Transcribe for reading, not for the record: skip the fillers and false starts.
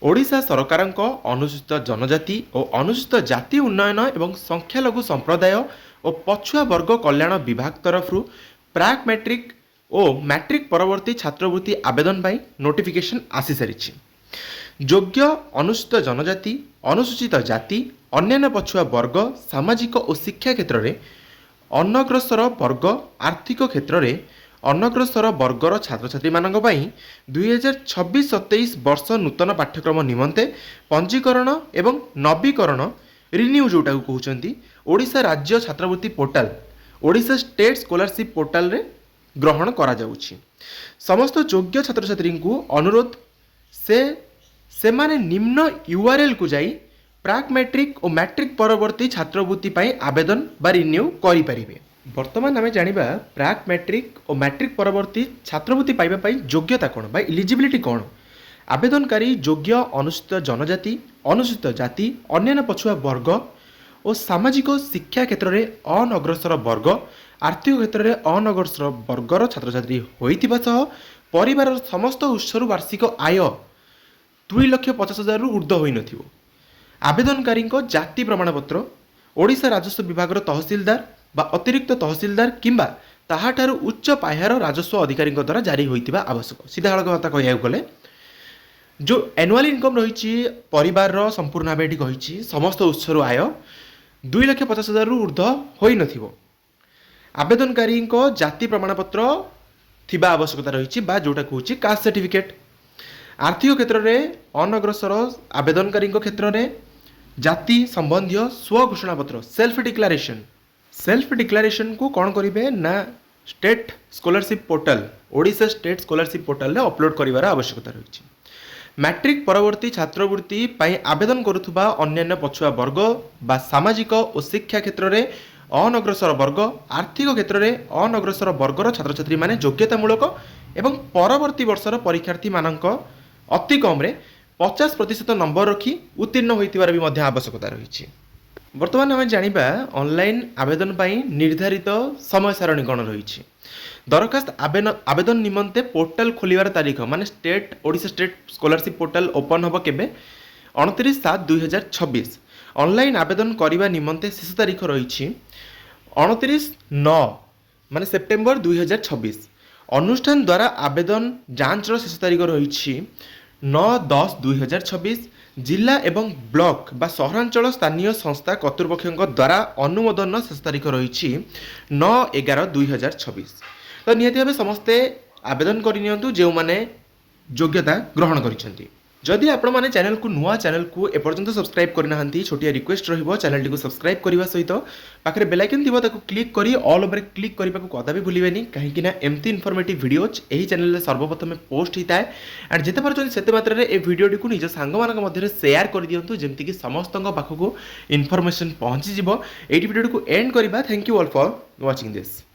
ଓଡ଼ିଶା ସରକାରଙ୍କ ଅନୁସୂଚିତ ଜନଜାତି ଓ ଅନୁସୂଚିତ ଜାତି ଉନ୍ନୟନ ଏବଂ ସଂଖ୍ୟାଲଘୁ ସମ୍ପ୍ରଦାୟ ଓ ପଛୁଆ ବର୍ଗ କଲ୍ୟାଣ ବିଭାଗ ତରଫରୁ ପ୍ରାକ୍ ମ୍ୟାଟ୍ରିକ୍ ଓ ମ୍ୟାଟ୍ରିକ୍ ପରବର୍ତ୍ତୀ ଛାତ୍ରବୃତ୍ତି ଆବେଦନ ପାଇଁ ନୋଟିଫିକେସନ୍ ଆସିସାରିଛି। ଯୋଗ୍ୟ ଅନୁସୂଚିତ ଜନଜାତି, ଅନୁସୂଚିତ ଜାତି, ଅନ୍ୟାନ୍ୟ ପଛୁଆ ବର୍ଗ, ସାମାଜିକ ଓ ଶିକ୍ଷା କ୍ଷେତ୍ରରେ ଅନଗ୍ରସର ବର୍ଗ, ଆର୍ଥିକ କ୍ଷେତ୍ରରେ ଅନଗ୍ରସର ବର୍ଗର ଛାତ୍ରଛାତ୍ରୀମାନଙ୍କ ପାଇଁ 2026-27 ବର୍ଷ ନୂତନ ପାଠ୍ୟକ୍ରମ ନିମନ୍ତେ ପଞ୍ଜୀକରଣ ଏବଂ ନବୀକରଣ, ରିନ୍ୟୁ ଯେଉଁଟାକୁ କହୁଛନ୍ତି, ଓଡ଼ିଶା ରାଜ୍ୟ ଛାତ୍ରବୃତ୍ତି ପୋର୍ଟାଲ, ଓଡ଼ିଶା ଷ୍ଟେଟ୍ ସ୍କଲାରସିପ୍ ପୋର୍ଟାଲରେ ଗ୍ରହଣ କରାଯାଉଛି। ସମସ୍ତ ଯୋଗ୍ୟ ଛାତ୍ରଛାତ୍ରୀଙ୍କୁ ଅନୁରୋଧ, ସେମାନେ ନିମ୍ନ ୟୁଆର୍ଏଲ୍କୁ ଯାଇ ପ୍ରାକ୍ ମ୍ୟାଟ୍ରିକ୍ ଓ ମ୍ୟାଟ୍ରିକ୍ ପରବର୍ତ୍ତୀ ଛାତ୍ରବୃତ୍ତି ପାଇଁ ଆବେଦନ ବା ରିନ୍ୟୁ କରିପାରିବେ। ବର୍ତ୍ତମାନ ଆମେ ଜାଣିବା, ପ୍ରାକ୍ ମ୍ୟାଟ୍ରିକ୍ ଓ ମ୍ୟାଟ୍ରିକ୍ ପରବର୍ତ୍ତୀ ଛାତ୍ରବୃତ୍ତି ପାଇବା ପାଇଁ ଯୋଗ୍ୟତା କ'ଣ ବା ଇଲିଜିବିଲିଟି କ'ଣ। ଆବେଦନକାରୀ ଯୋଗ୍ୟ ଅନୁସୂଚିତ ଜନଜାତି, ଅନୁସୂଚିତ ଜାତି, ଅନ୍ୟାନ୍ୟ ପଛୁଆ ବର୍ଗ ଓ ସାମାଜିକ ଶିକ୍ଷା କ୍ଷେତ୍ରରେ ଅନଗ୍ରସର ବର୍ଗ, ଆର୍ଥିକ କ୍ଷେତ୍ରରେ ଅନଗ୍ରସର ବର୍ଗର ଛାତ୍ରଛାତ୍ରୀ ହୋଇଥିବା ସହ ପରିବାରର ସମସ୍ତ ଉତ୍ସରୁ ବାର୍ଷିକ ଆୟ 2,50,000ରୁ ଉର୍ଦ୍ଧ୍ୱ ହୋଇନଥିବ। ଆବେଦନକାରୀଙ୍କ ଜାତି ପ୍ରମାଣପତ୍ର ଓଡ଼ିଶା ରାଜସ୍ୱ ବିଭାଗର ତହସିଲଦାର ବା ଅତିରିକ୍ତ ତହସିଲଦାର କିମ୍ବା ତାହାଠାରୁ ଉଚ୍ଚ ପାହ୍ୟାର ରାଜସ୍ୱ ଅଧିକାରୀଙ୍କ ଦ୍ୱାରା ଜାରି ହୋଇଥିବା ଆବଶ୍ୟକ। ସିଧାସଳଖ କଥା କହିବାକୁ ଗଲେ, ଯେଉଁ ଆନୁଆଲ୍ ଇନକମ୍ ରହିଛି ପରିବାରର, ସମ୍ପୂର୍ଣ୍ଣ ଭାବେ ଏଠି କହିଛି, ସମସ୍ତ ଉତ୍ସରୁ ଆୟ 2,50,000ରୁ ଉର୍ଦ୍ଧ୍ୱ ହୋଇନଥିବ। ଆବେଦନକାରୀଙ୍କ ଜାତି ପ୍ରମାଣପତ୍ର ଥିବା ଆବଶ୍ୟକତା ରହିଛି ବା ଯେଉଁଟା କହୁଛି କାଷ୍ଟ ସାର୍ଟିଫିକେଟ୍। ଆର୍ଥିକ କ୍ଷେତ୍ରରେ ଅନଗ୍ରସର ଆବେଦନକାରୀଙ୍କ କ୍ଷେତ୍ରରେ ଜାତି ସମ୍ବନ୍ଧୀୟ ସ୍ୱଘୋଷଣାପତ୍ର, ସେଲ୍ଫ ଡିକ୍ଲାରେସନ୍। ସେଲ୍ଫ ଡିକ୍ଲାରେସନ୍କୁ କ'ଣ କରିବେ ନା state scholarship portal, Odisha state scholarship ପୋର୍ଟାଲରେ ଅପଲୋଡ଼ କରିବାର ଆବଶ୍ୟକତା ରହିଛି। ମ୍ୟାଟ୍ରିକ୍ ପରବର୍ତ୍ତୀ ଛାତ୍ରବୃତ୍ତି ପାଇଁ ଆବେଦନ କରୁଥିବା ଅନ୍ୟାନ୍ୟ ପଛୁଆ ବର୍ଗ ବା ସାମାଜିକ ଓ ଶିକ୍ଷା କ୍ଷେତ୍ରରେ ଅନଗ୍ରସର ବର୍ଗ, ଆର୍ଥିକ କ୍ଷେତ୍ରରେ ଅନଗ୍ରସର ବର୍ଗର ଛାତ୍ରଛାତ୍ରୀମାନେ ଯୋଗ୍ୟତାମୂଳକ ଏବଂ ପରବର୍ତ୍ତୀ ବର୍ଷର ପରୀକ୍ଷାର୍ଥୀମାନଙ୍କ ଅତି କମ୍ରେ 50% ନମ୍ବର ରଖି ଉତ୍ତୀର୍ଣ୍ଣ ହୋଇଥିବାର ବି ମଧ୍ୟ ଆବଶ୍ୟକତା ରହିଛି। ବର୍ତ୍ତମାନ ଆମେ ଜାଣିବା, ଅନଲାଇନ୍ ଆବେଦନ ପାଇଁ ନିର୍ଦ୍ଧାରିତ ସମୟ ସାରଣୀ କ'ଣ ରହିଛି। ଦରଖାସ୍ତ ଆବେଦନ ନିମନ୍ତେ ପୋର୍ଟାଲ ଖୋଲିବାର ତାରିଖ, ମାନେ Odisha state scholarship portal open ହେବ କେବେ? 29/7/2026। ଅନଲାଇନ୍ ଆବେଦନ କରିବା ନିମନ୍ତେ ଶେଷ ତାରିଖ ରହିଛି 29/9, ମାନେ ସେପ୍ଟେମ୍ବର 2026। ଅନୁଷ୍ଠାନ ଦ୍ୱାରା ଆବେଦନ ଯାଞ୍ଚର ଶେଷ ତାରିଖ ରହିଛି 9/10/2026। ଜିଲ୍ଲା ଏବଂ ବ୍ଲକ ବା ସହରାଞ୍ଚଳ ସ୍ଥାନୀୟ ସଂସ୍ଥା କର୍ତ୍ତୃପକ୍ଷଙ୍କ ଦ୍ୱାରା ଅନୁମୋଦନର ଶେଷ ତାରିଖ ରହିଛି 9/11/2026। ତ ନିହାତି ଭାବେ ସମସ୍ତେ ଆବେଦନ କରିନିଅନ୍ତୁ, ଯେଉଁମାନେ ଯୋଗ୍ୟତା ଗ୍ରହଣ କରିଛନ୍ତି। ଯଦି ଆପଣମାନେ ଚ୍ୟାନେଲକୁ ନୂଆ, ଚ୍ୟାନେଲକୁ ଏପର୍ଯ୍ୟନ୍ତ ସବସ୍କ୍ରାଇବ୍ କରିନାହାନ୍ତି, ଛୋଟିଆ ରିକ୍ୱେଷ୍ଟ ରହିବ, ଚ୍ୟାନେଲଟିକୁ ସବସ୍କ୍ରାଇବ୍ କରିବା ସହିତ ପାଖରେ ବେଲ୍ ଆଇକନ୍ ଥିବ, ତାକୁ କ୍ଲିକ୍ କରି ଅଲ୍ ଉପରେ କ୍ଲିକ୍ କରିବାକୁ କଦାପି ଭୁଲିବେନି, କାହିଁକିନା ଏମିତି ଇନଫର୍ମେଟିଭ୍ ଭିଡ଼ିଓଜ୍ ଏହି ଚ୍ୟାନେଲରେ ସର୍ବପ୍ରଥମେ ପୋଷ୍ଟ ହୋଇଥାଏ। ଆଣ୍ଡ ଯେତେ ପାରୁଛନ୍ତି ସେତେ ମାତ୍ରାରେ ଏ ଭିଡ଼ିଓଟିକୁ ନିଜ ସାଙ୍ଗମାନଙ୍କ ମଧ୍ୟରେ ସେୟାର କରିଦିଅନ୍ତୁ, ଯେମିତିକି ସମସ୍ତଙ୍କ ପାଖକୁ ଇନଫର୍ମେସନ୍ ପହଞ୍ଚିଯିବ। ଏଇଠି ଭିଡ଼ିଓଟିକୁ ଏଣ୍ଡ କରିବା। Thank you all for watching this.